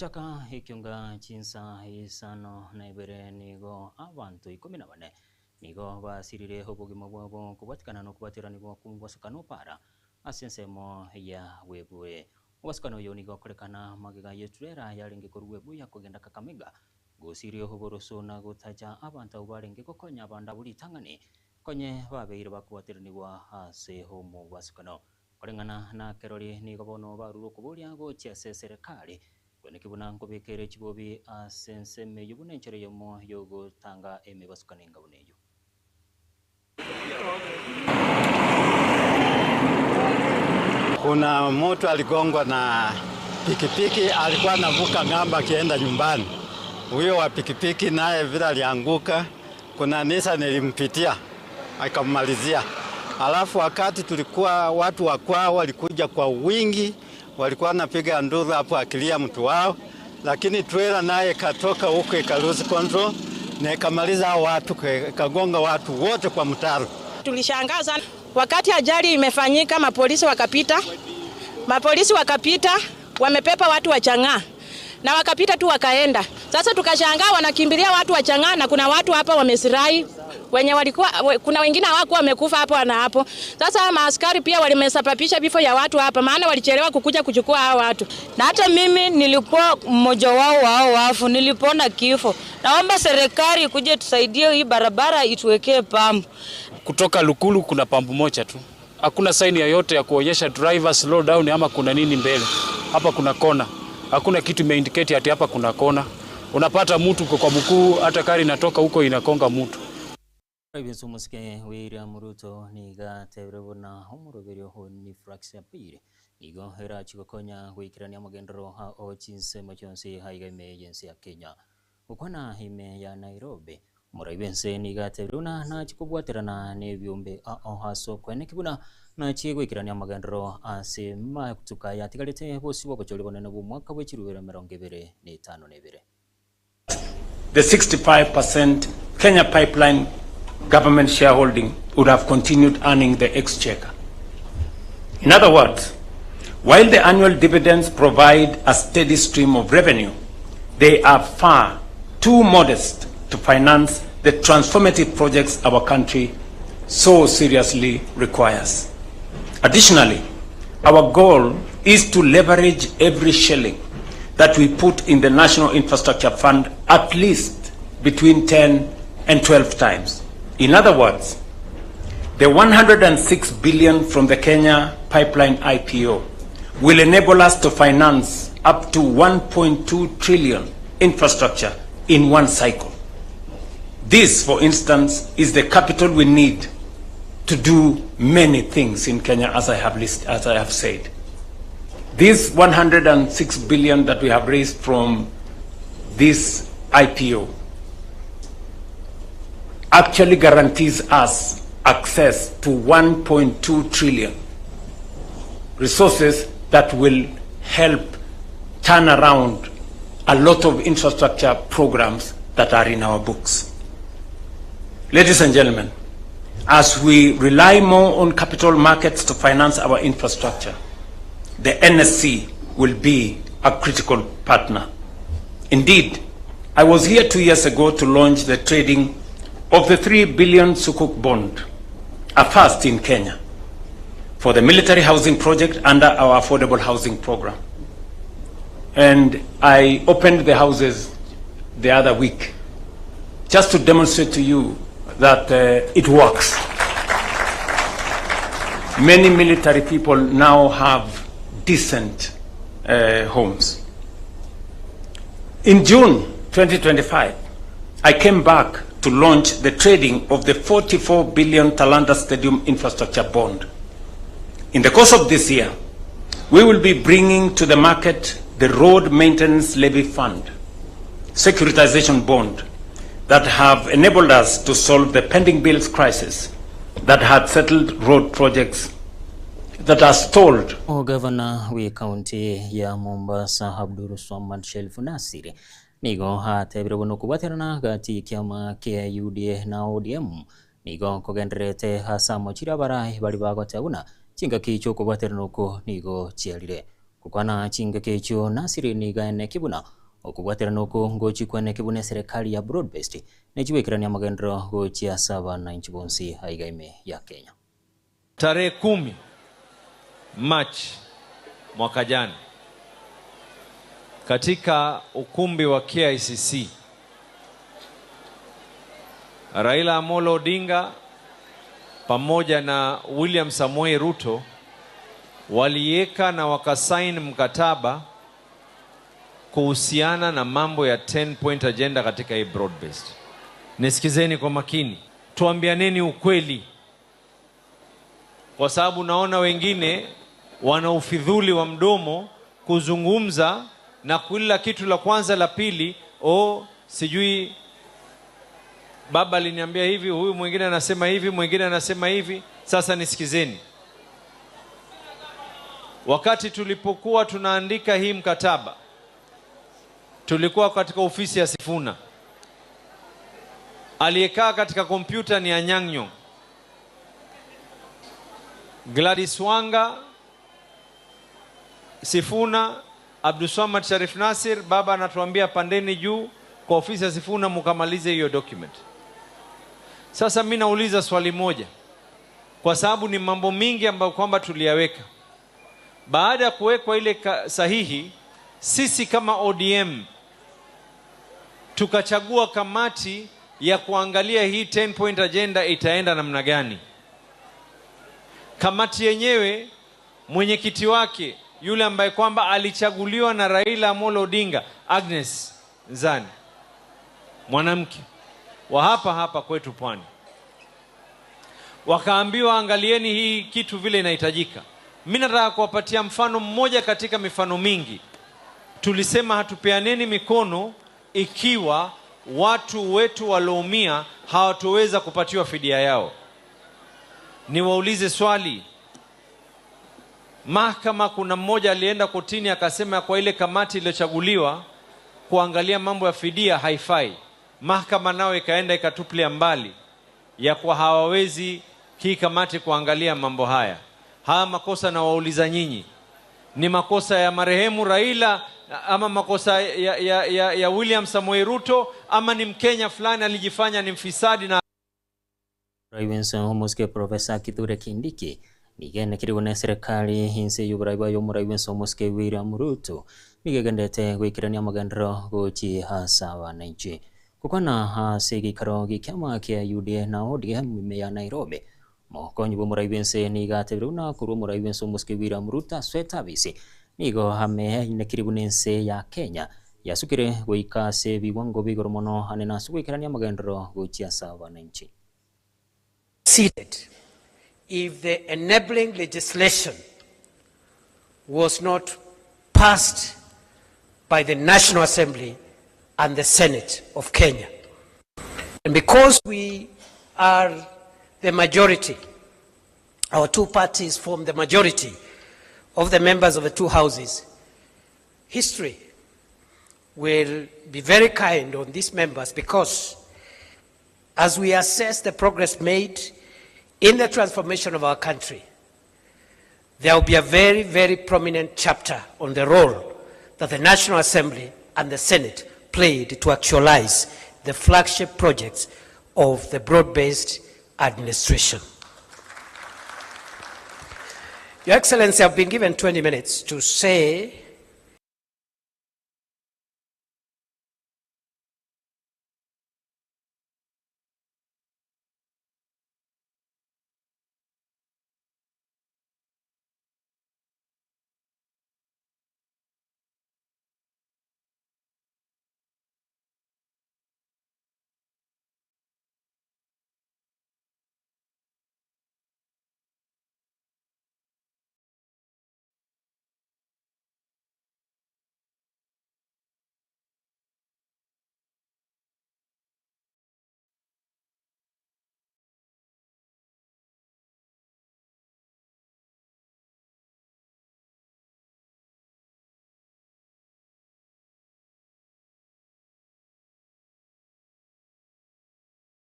Gochaka ekyonga chinsa isano na ibere nigo abantu 14 nigo basirire obogima bwabo kubatikana no kubateranirwa kumubasukano para ase ensemo ya Webuye. Obasukano oyo nigo okorekana magega yeturera yarenge koru Webuye kogenda Kakamega gosirie oboroso na gotacha abantu abo barenge gokonya abanda buri tang'ani konye babeire bakubateranirwa ase omobasukano. Koreng'ana na kerori nigo bono barure okoboria gochia ase serikali kwenekibuna nkobekere chibobi ase ensemo eywo buna enchera yomo yogotanga emebasukano enga buna eyo. Kuna mtu aligongwa na pikipiki, alikuwa anavuka ng'ambo akienda nyumbani. Huyo wa pikipiki naye vile alianguka, kuna Nissan ilimpitia akamalizia. Alafu wakati tulikuwa watu wa kwao walikuja kwa wingi, walikuwa wanapiga nduru hapo akilia mtu wao, lakini trailer naye katoka huko ika lose control na ikamaliza watu, ikagonga watu wote kwa mtaro. Tulishangaa wakati ajali imefanyika, mapolisi wakapita, wamepepa watu wa chang'aa na wakapita tu wakaenda. Sasa tukashangaa wanakimbilia watu wa chang'aa na kuna watu hapa wamesirai wenye walikuwa, kuna wengine hawakuwa wamekufa hapo na hapo. Sasa maaskari pia walimesababisha vifo ya watu hapa, maana walichelewa kukuja kuchukua hao watu. Na hata mimi nilikuwa mmoja wao wao wafu, nilipona kifo. Naomba serikali kuje tusaidie hii barabara ituwekee pampu. Kutoka Lukulu kuna pampu moja tu, hakuna saini yoyote ya kuonyesha driver slow down ama kuna nini mbele. Hapa kuna kona, hakuna kitu imeindicate ati hapa kuna kona. Unapata mtu kwa mkuu, hata gari inatoka huko inakonga mtu. Rais omusike William Ruto niga tebire buna omoroberio ni fraction pili nigo era chigokonya gwikirania amagendero ha o chinsemo chionsi haiga ime agency ya Kenya gukwana ime ya Nairobi. Omoraibense niga tebire buna nachikobwaterana n'ebyombe ao haso kwene kibuna nachigwikirania amagendero ase matuka yatigarete bosi bogochori bonene bw'omwaka bw'echirubero 2052. The 65% Kenya Pipeline government shareholding would have continued earning the exchequer. In other words, while the annual dividends provide a steady stream of revenue, they are far too modest to finance the transformative projects our country so seriously requires. Additionally, our goal is to leverage every shilling that we put in the National Infrastructure Fund at least between 10 and 12 times. In other words, the 106 billion from the Kenya Pipeline IPO will enable us to finance up to 1.2 trillion infrastructure in one cycle. This, for instance, is the capital we need to do many things in Kenya, as I have said. This 106 billion that we have raised from this IPO actually guarantees us access to 1.2 trillion resources that will help turn around a lot of infrastructure programs that are in our books. Ladies and gentlemen, as we rely more on capital markets to finance our infrastructure, the NSE will be a critical partner. Indeed, I was here 2 years ago to launch the trading of the 3 billion Sukuk bond, a first in Kenya, for the military housing project under our affordable housing program. And I opened the houses the other week just to demonstrate to you that it works. Many military people now have decent homes. In June 2025, I came back to launch the trading of the 44 billion Talanta Stadium infrastructure bond. In the course of this year, we will be bringing to the market the Road Maintenance Levy Fund, securitization bond, that have enabled us to solve the pending bills crisis that had settled road projects that are stalled. Ogavana we county ya Mombasa Abdul Swamad Shelf Nasiri nigo atebire buno kubwaterana gati kiama kia UDA na ODM nigo kogenderete hasa mochira barai bari bagote buna chingaki chio kubwaterana uko nigo chiarire. Kukwana chingeke icho nasiri niga kibuna okubwatira noko ngochi kwene kibune serikali ya broad based nechiwekirania magendero gochia saba na inchi bonsi aigaime ya Kenya. Tarehe 10 Machi mwaka jana katika ukumbi wa KICC, Raila Amolo Odinga pamoja na William Samoei Ruto waliweka na wakasaini mkataba kuhusiana na mambo ya 10 point agenda katika hii broad based. Nisikizeni kwa makini, tuambianeni ukweli, kwa sababu naona wengine wana ufidhuli wa mdomo kuzungumza na kila kitu la kwanza la pili, oh sijui baba aliniambia hivi, huyu mwingine anasema hivi, mwingine anasema hivi. Sasa nisikizeni. Wakati tulipokuwa tunaandika hii mkataba, tulikuwa katika ofisi ya Sifuna. Aliyekaa katika kompyuta ni Anyang' Nyong'o, Gladys Wanga, Sifuna, Abdulswamad Sharif Nasir. Baba anatuambia pandeni juu kwa ofisi ya Sifuna mukamalize hiyo document. Sasa mimi nauliza swali moja, kwa sababu ni mambo mingi ambayo kwamba tuliyaweka. Baada ya kuwekwa ile sahihi, sisi kama ODM tukachagua kamati ya kuangalia hii 10 point agenda itaenda namna gani. Kamati yenyewe mwenyekiti wake yule ambaye kwamba alichaguliwa na Raila Amolo Odinga, Agnes Nzani, mwanamke wa hapa hapa kwetu Pwani, wakaambiwa angalieni hii kitu vile inahitajika. Mimi nataka kuwapatia mfano mmoja katika mifano mingi. Tulisema hatupeaneni mikono ikiwa watu wetu walioumia hawatoweza kupatiwa fidia yao. Niwaulize swali. Mahakama, kuna mmoja alienda kotini akasema kwa ile kamati iliyochaguliwa kuangalia mambo ya fidia haifai. Mahakama nao ikaenda ikatupilia mbali ya kwa hawawezi hii kamati kuangalia mambo haya. Haya makosa na wauliza nyinyi, ni makosa ya marehemu Raila ama makosa ya William Samoei Ruto, ama ni Mkenya fulani alijifanya ni mfisadi? Na Raiwenso Muske Professor Kithure Kindiki nigene kirigone serikali hinse yuburaiba yo muraiwenso Muske William Ruto nigegendete gwikirania magendero gochi hasa wananchi kukwana hase gikaro gikyama kya UDA na ODM ya Nairobi mokonyi bo muraiwense nigatebiruna kuru muraiwenso Muske William Ruto sweta bisi nigo hame inekiribunense ya Kenya yasukire goikase biwango bigoro mono anena sugwikirania magendero gochi hasa wananchi. Seated if the enabling legislation was not passed by the National Assembly and the Senate of Kenya. And because we are the majority, our two parties form the majority of the members of the two houses, history will be very kind on these members, because as we assess the progress made in the transformation of our country, there will be a very, very prominent chapter on the role that the National Assembly and the Senate played to actualize the flagship projects of the broad-based administration. Your Excellency, I've been given 20 minutes to say